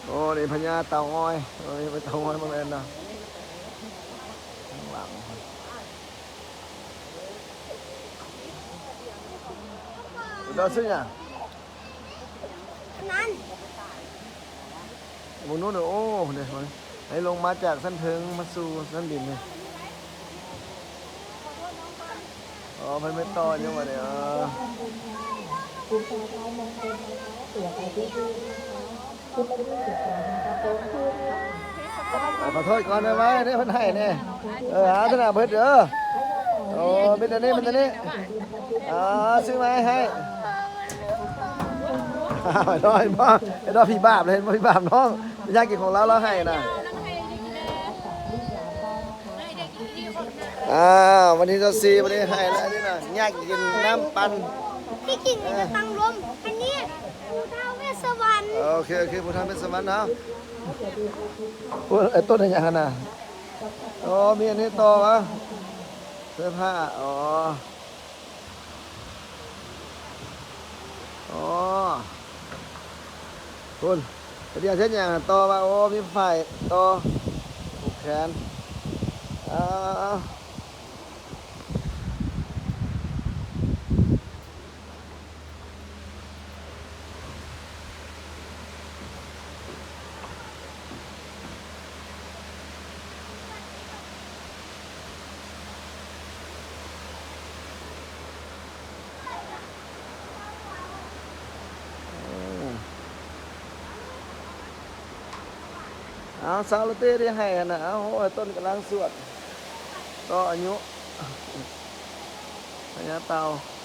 ໂອ້ ນີ້ພະຍາເຕົາງອຍ ໂອ້ຍ ເຕົາງອຍບໍ່ແມ່ນເນາະ ຂ້າງຫຼັງ ເຈົ້າຊື້ຫຍັງ? ນັ້ນ ໝູນູ້ນ ໂອ້ ເດ້ ໃຫ້ລົງມາຈາກຊັ້ນເທິງມາສູ່ຊັ້ນດິນນີ້ ອໍ ເພິ່ນໄປຕໍ່ຢູ່ບໍ່ນີ້ ເອີ ຂໍໂທດກ່ອນ ໄວໆເດ້ ເພິ່ນໃຫ້ແດ່ ເອີ ຫາທະນາເພິ່ນເດີ ໂອ້ ມີແຕ່ນີ້ ມີແຕ່ນີ້ ອ່າ ຊື້ມາໃຫ້ ອ້າວ ໄອ້ດອຍ ໄອ້ດອຍ ຜີບາບເລີຍ ເຫັນບໍ່ ຜີບາບນ້ອງ ຢາກກິນຂອງລາວ ລາວໃຫ້ນະ ອ້າວ ວັນທີຊາວສີ່ ວັນນີ້ໃຫ້ແລ້ວນີ້ນະ ຍາກກິນນ້ຳປັ່ນ ທີ່ກິນ ເອີ ກະຕັງລົມ ອັນນີ້ຜູ້ທ້າວເວດສະວັນ ໂອເຄ ໂອເຄ ຜູ້ທ້າວເວດສະວັນເນາະ ໂອ້ຍ ໄອ້ຕົ້ນເຮັດຫຍັງຫັ້ນນະ ອໍ ມີອັນນີ້ຕໍ່ຫວາ ເສື້ອຜ້າ ອໍ ອໍ ພຸ້ນ ໄປດຽວເຮັດຫຍັງຕໍ່ວ່າ ໂອ້ ມີຝ້າຍຕໍ່ ຜູກແຂນ ເອົາ ເອົາ ເອົາ. ເອົາ ສາວລາເຕ້ໄດ້ໃຫ້ຫັ້ນນະ ເອົາ ໂອ້ຍ ຕົ້ນກຳລັງສວດ ຕໍ່ອາຍຸ ພະຍາເຕົ່າ.